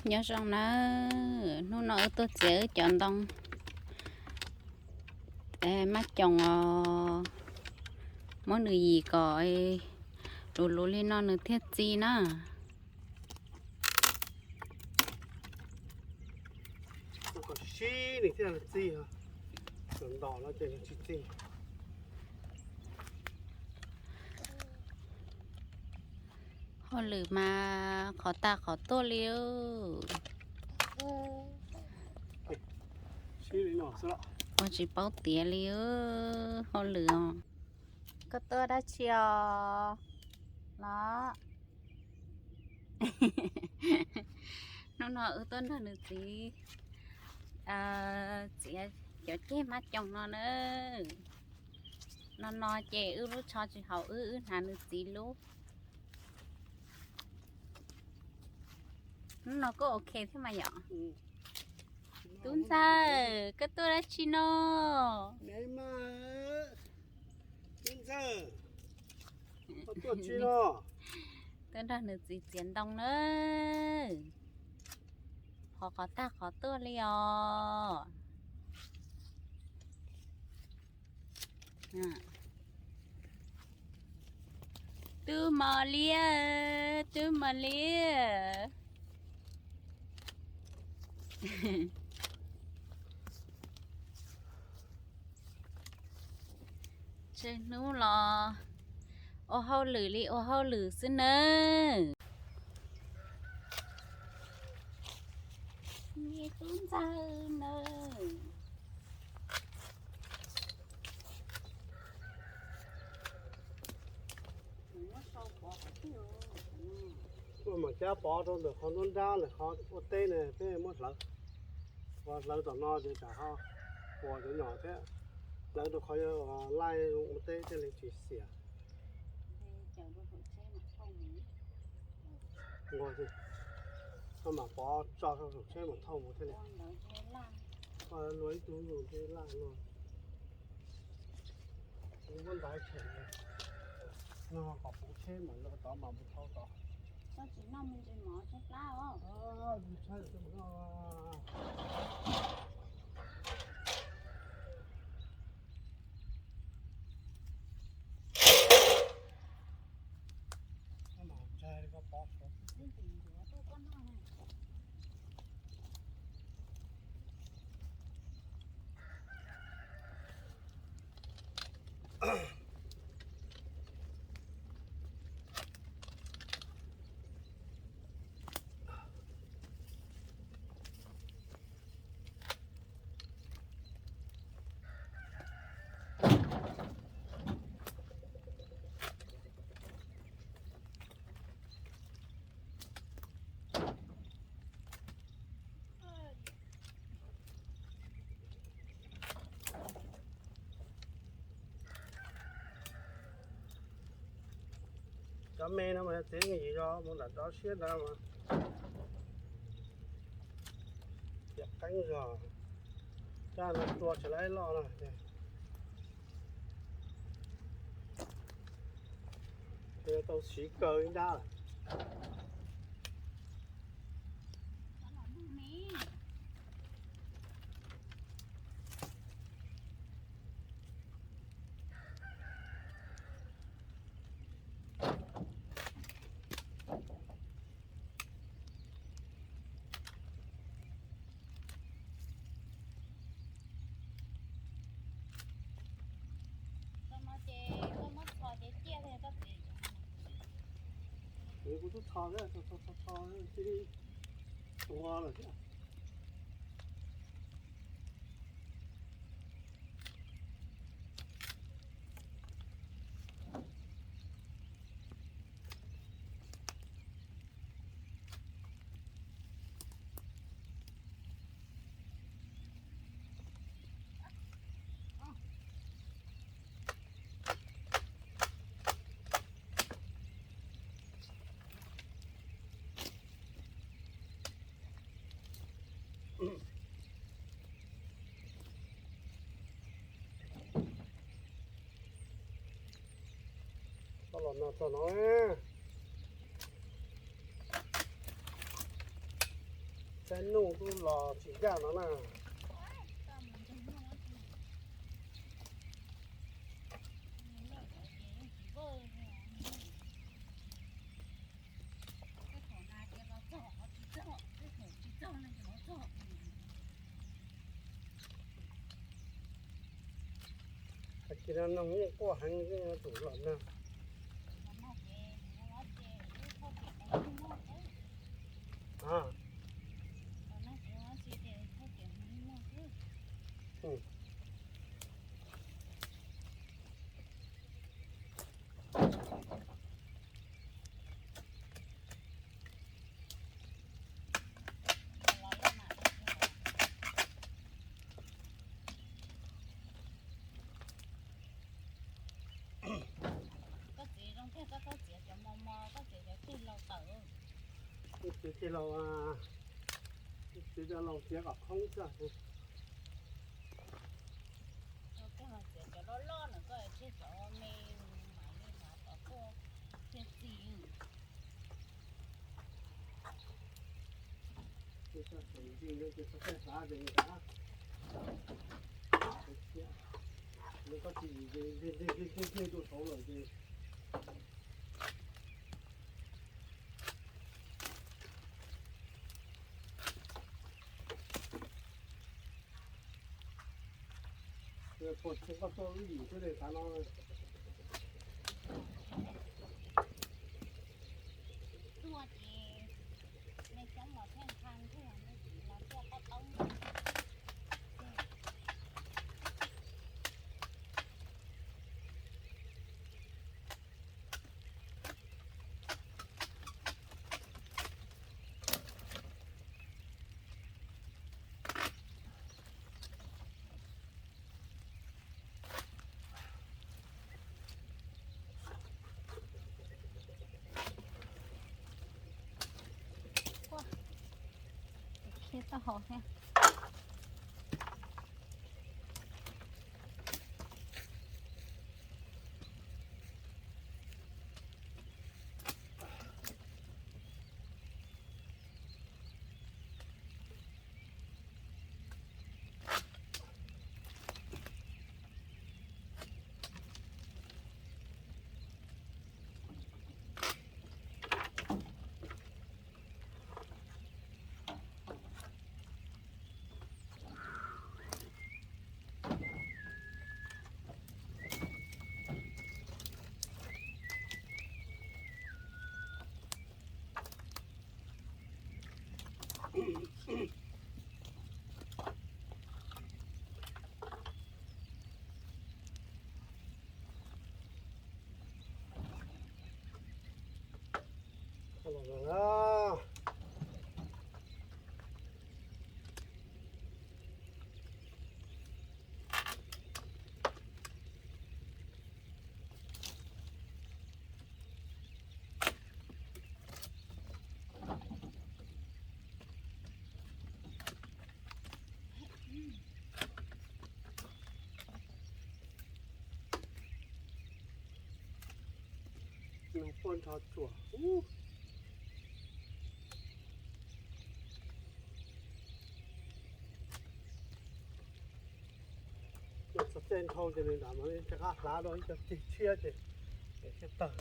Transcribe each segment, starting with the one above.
Nyob zoo nawb, hnub no wb tuaj txiav wb cov ntoo mab coos os, muab nws yim kom luv luv li no nws thiaj txi na. Kom sib nws thiaj txi, kom ntom no ces nws tsis txi. Hauj lwm mas qhov tas qhov tuaj li. Ua tsis paub tiav li hauj lwm os. Koj tuaj dab tsi os los? Hnub no wb tuaj nrog nws txiv txiav cov ceg mab coos no na. No no ces wb lub tsho tsis haum wb, wb hnav nws txiv lub. Hnub no kuj ok thiab mas yom. Tub ntxawg, koj tuaj dab tsi no? Tub ntxawg, koj tuaj tsi no? Tuaj nrog nws txiv txiav ntoo na. Qhov qhov tag qhov tuaj li os. Tub mos liab, tub mos liab. Tsawg hnub los ua hauj lwm li ua hauj lwm xwb nawb. Me tub ntxawg nawb. Kuj mam cab pov rau ntawm qhov nruab nrab lawm, qhov ua teb ne peb muab hlawv. Ua hlawv tom no ces tsam ho puas cov nyom thiab. Hlawv rau qhov yuav laij ua teb thiaj li tsis xiam. Koj mam pov tso rau saum tsheb mam thauj mus thiaj li. Luag ib tug ntses laj luag. Muab ntaiv tshem no kom puv tsheb mam tov mam mus thauj tod. Cov me no mas txiav me ntsis zog mus nram tov siab ntawd mas tiam qeeb zog, caj no tua tsis laib loj no. Tau siv kaw ib nrab lawm. Ces koj muab txhos ces ciaj li koj txiv. Kuv twb txhos thiab, txhos txhos txhos cia li tuag lawm thiab. Tau los no txog no. Peb nug tub los tsis ncaj no na. Hais tias no nws yeej quaj heev, yeej yuav tsum los nag. Koj txiav zoo tiag, koj txhob txiav cov mos mos, koj txiav cov ceg laus tawm. Koj txiav ceg laus, txiav cov laus txiav kom khoob xwb. Koj txiav cov loj loj na, koj tseg cov me mam li hlav kom tuaj thiaj txi. Koj tsis nteg nteg nteg nteg rau saud lawm ces puas tsuaj koj tuaj wb yim xwb li tav no. Tuaj ces me coob los thiaj nqha ntswg, me txiv los tuaj qab taub. Khiav taub hau thiab. Nws puag nrho tsuas. Txog caij nthau ces nws lam mam li rov qab hlav rau ib co ceg tshiab ces thiaj tawg.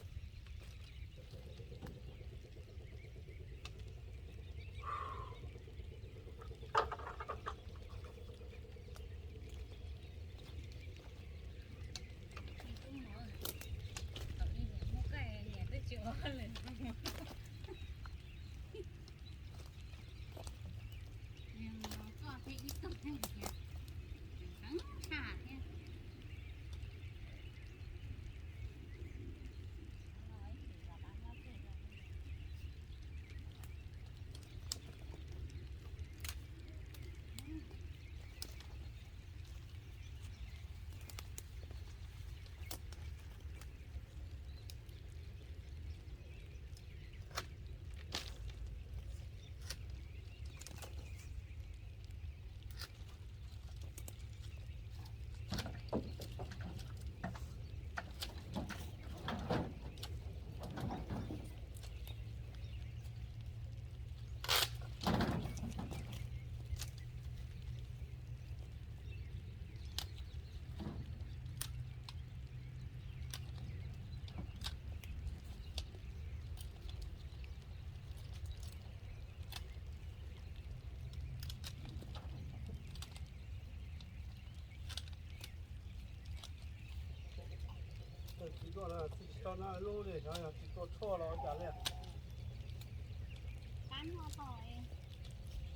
Tsis tuaj no, tsis tau no lub li, xyov yog tsis tua tshuaj los ua cas li.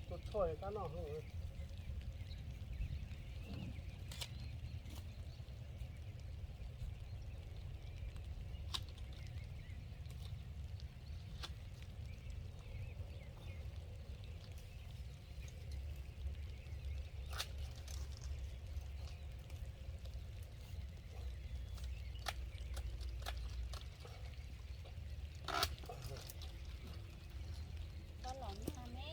Tua tshuaj qab noj. Koj los nag me.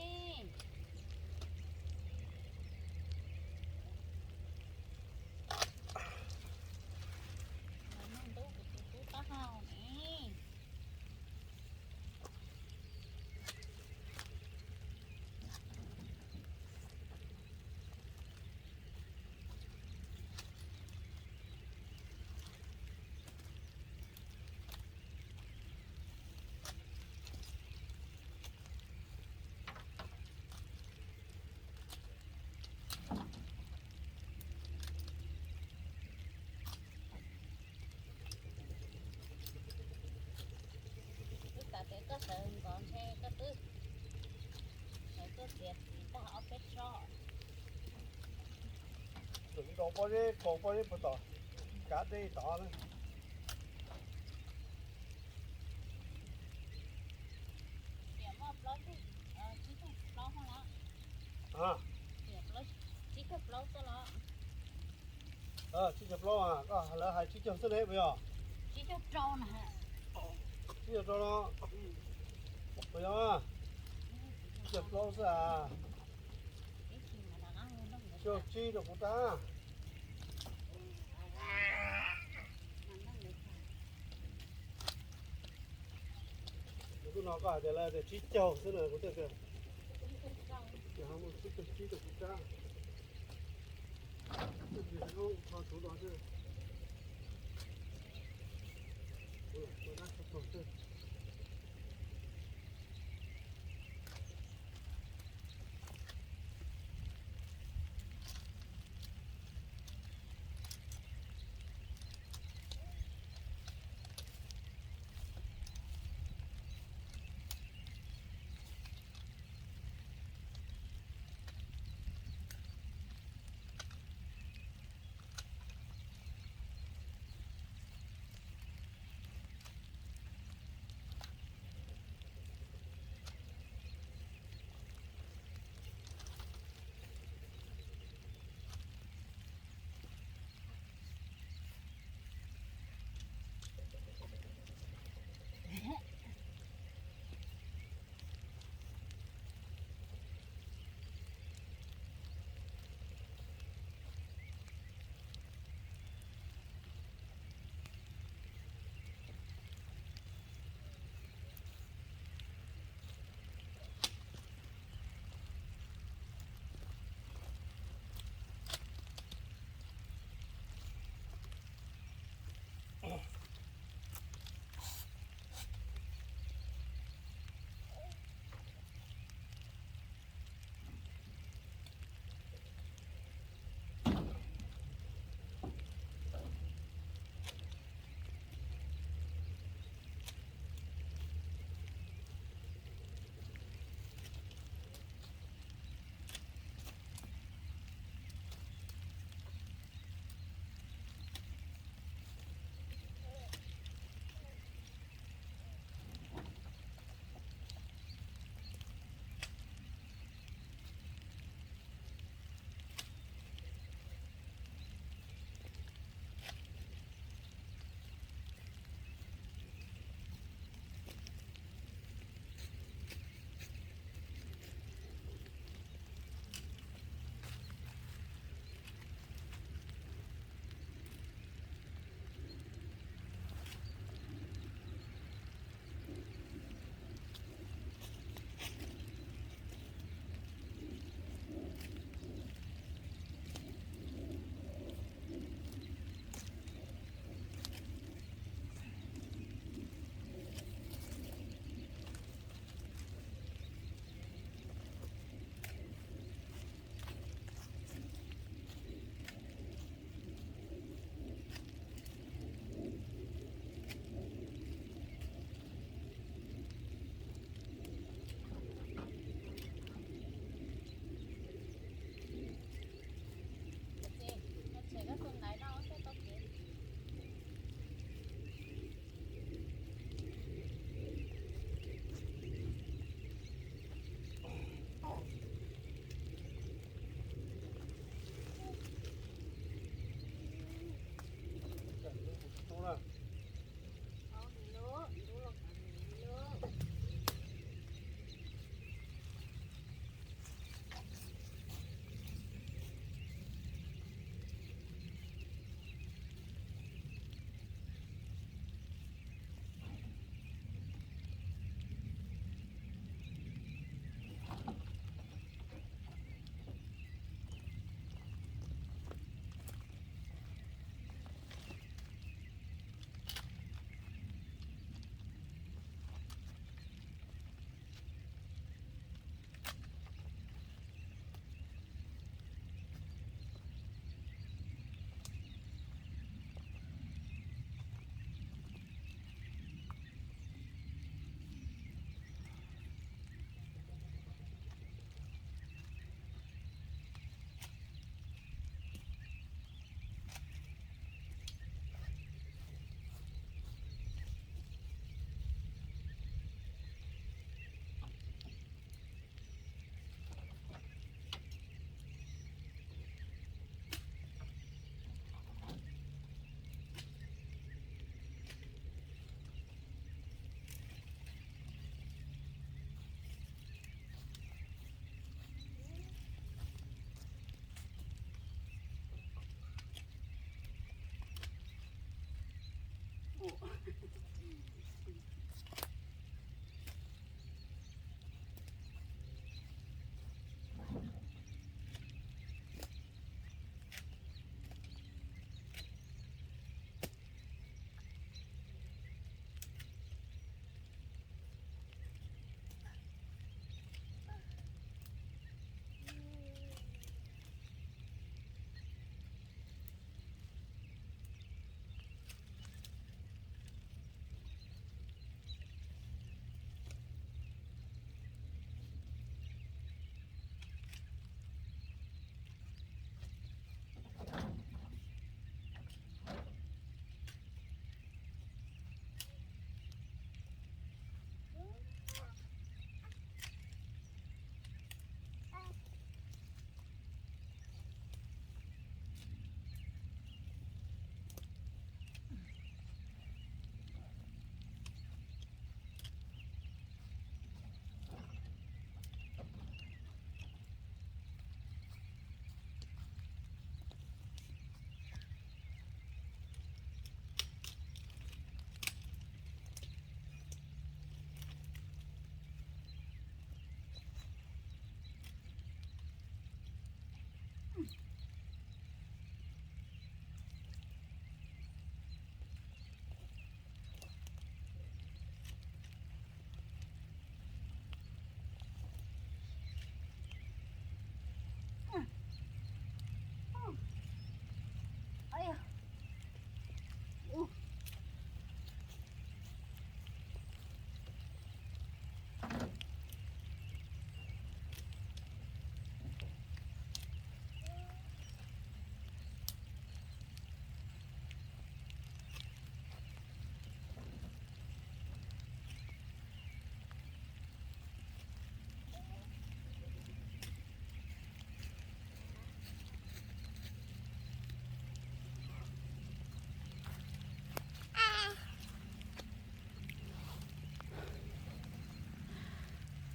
Los nag ntuj kuv tus tub taub hau ne. Twb tas tias koj sawv ntxov ntshe koj twb sawv tuaj txiav txiv tag ob peb tsob. Tseem nrau pob zeb, kaus pob zeb puag tom kav dej tod na. Tiam muaj plaub, tsib caug plaub los? Tiam tsib caug plaub xwb los? Tsib caug plaub, koj lawv hais tsib caug xwb ne puas yog? Tsib caug rau no. Tsib caug rau no puas yog? Tsib caug plaub xwb as. Tsib caug tsib rau kuv rab. Kuv twb no koj hais tias lawv tias tsib caug xwb na, kuv twb tias, tias ho muaj tsib caug tsib rau kuv rab. Twb tias lub kho tuv no xwb. Kuv lam tua rab kho tuv xwb.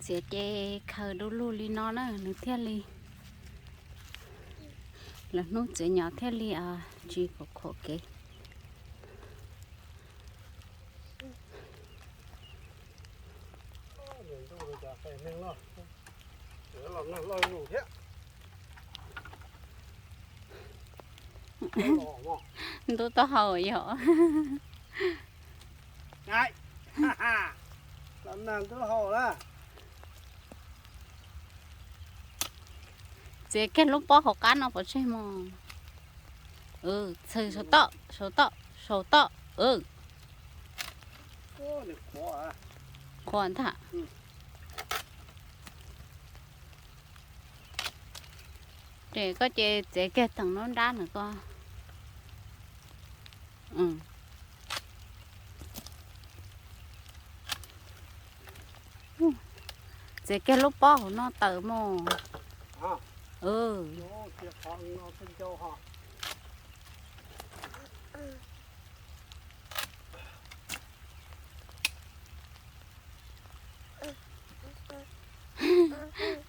Txiav ces khaws du lug li no na nws thiaj li, lwm hnub txiav nyom thiaj li tsis khuam khuam kev. Ntub taub hau yog. Txiav kiag lub pob hauv qab no pov tseg mog. Txhws saum toj, saum toj, saum toj. Qhuav ntag. Ces koj ces txiav kiag teem nruab nrab na koj. Txiav kiag lub pob hauv no tawm mog.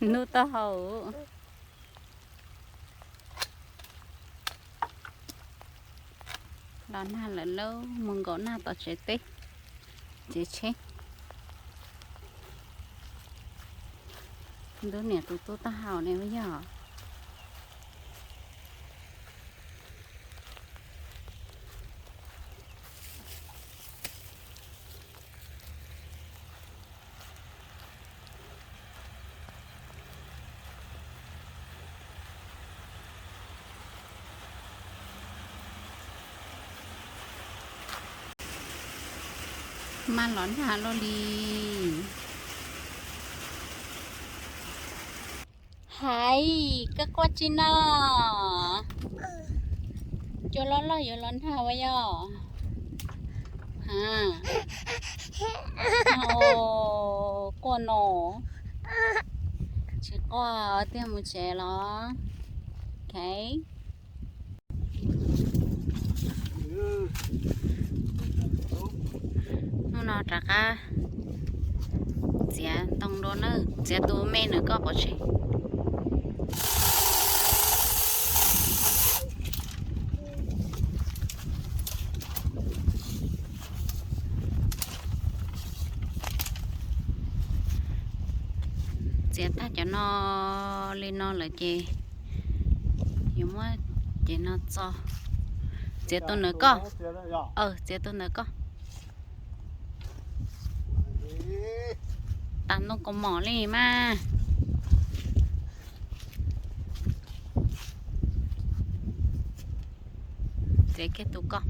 Ntub taub hau. Los nag lawm lauj, mus nkaum nag tom tsev teb, tsev tsheb. Ntub niam tus tub taub hau ne yog. Maj los nag luaj li. Hais, koj quaj tsi no? Cua loj loj yuav los nag ua yog? Ha, quaj no. Tsis quaj, tiag mus tsev los. Hnub no rov qab txiav ntoo dua na, txiav tus me nws koj pov tseg. Tag cov no li no lawm ces yuav muab cov no txo, txiav tus ntawm koj. Txiav tus ntawm koj. Tas ntoo kaus mom li mas. Txiav kiag tus koj.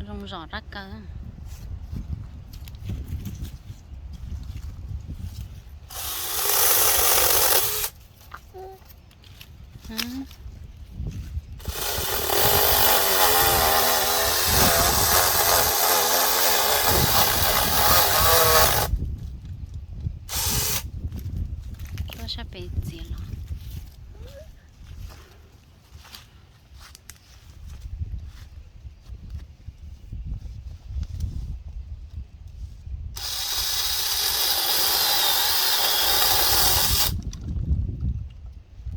Zoo zom rab kaw. Tuaj sab pem txiav los.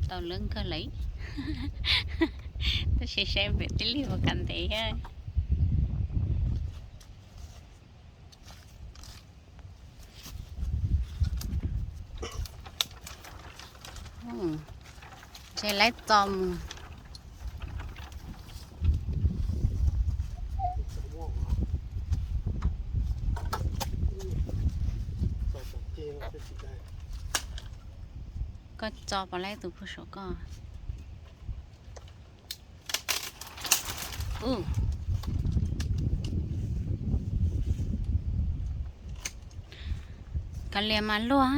Tau lawv kawg lawm. Tab sis saib pem tib lig puas kam ntev thiab. Ntshe lawv txo mus. Koj txo puas laib tus pug saum koj? Kav liam mas luaj.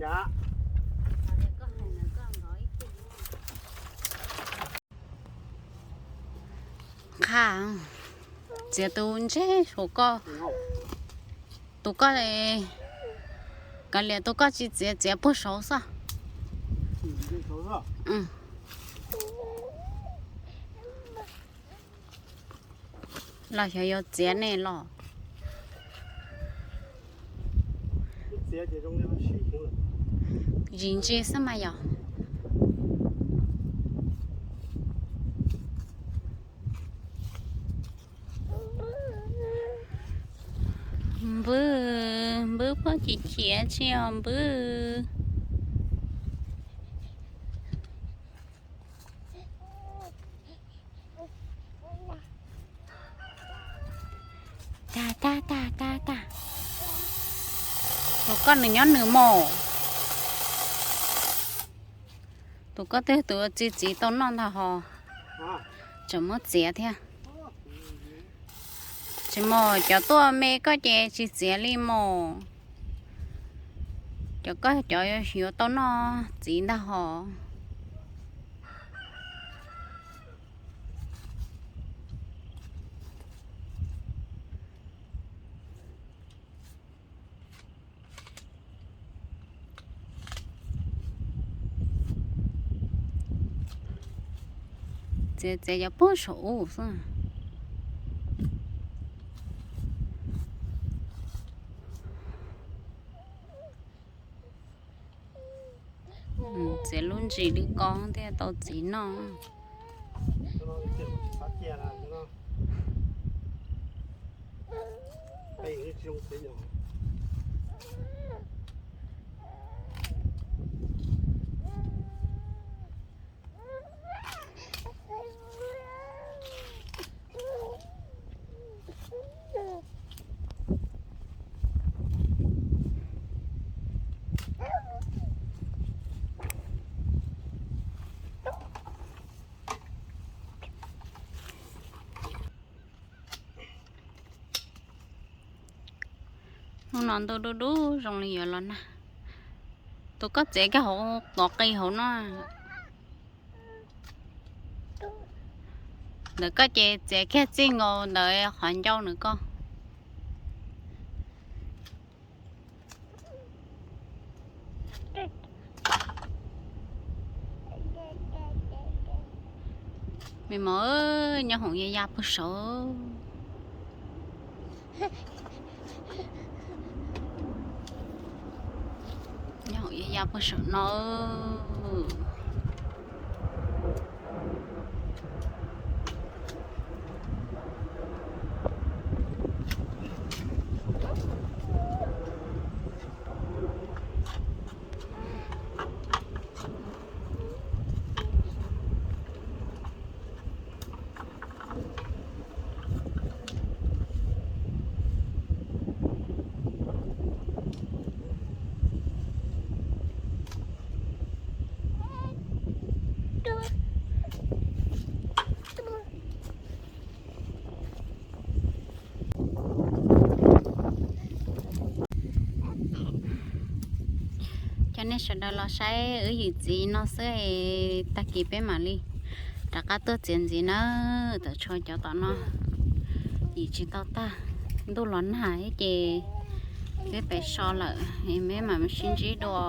Qha, txiav tus ntsej suav ko, tus ko, kav liam tus ko tsis txiav, txiav puag saud xwb. Los xyov yuav txiav ne los. Zis ntsis xwb mas yog. Npwb, npwb puab chim chim tsi os npwb. Tag tag tag tag tag. Tus koj nws nyob nws mos. Tus koj twg tus tsis txiv tau noj ntag hos. Tseem muab txiav thiab. Tsis mos, cov tuaj me koj ces tsis txiav li mos. Cov koj cov yuav tau noj txiv ntag hos. Txiav txiav cov puag saum ub xwb. Txiav lub ntsis lwj ko thiaj tau txiv noj. Hnub no ntuj dub dub zoo li yuav los nag. Tus koj txiav kiag hauv qhov qis hauv no. Ntawm koj ces txiav kiag txij nkaus ntawd qhov ncauj nws koj. Me mos, nyob hoom ya ya puag saud. Nyob hoom ya ya puag saum no. Cov nej sawv daws los saib wb yim txiv no xwb, tag kis peb mam li rov qab tuaj txiav ntxiv nawb. Tam tshuav cov tom no yim tsis tau tag, ntuj los nag ces peb pem so lawm, peb mam sib ntsib dua.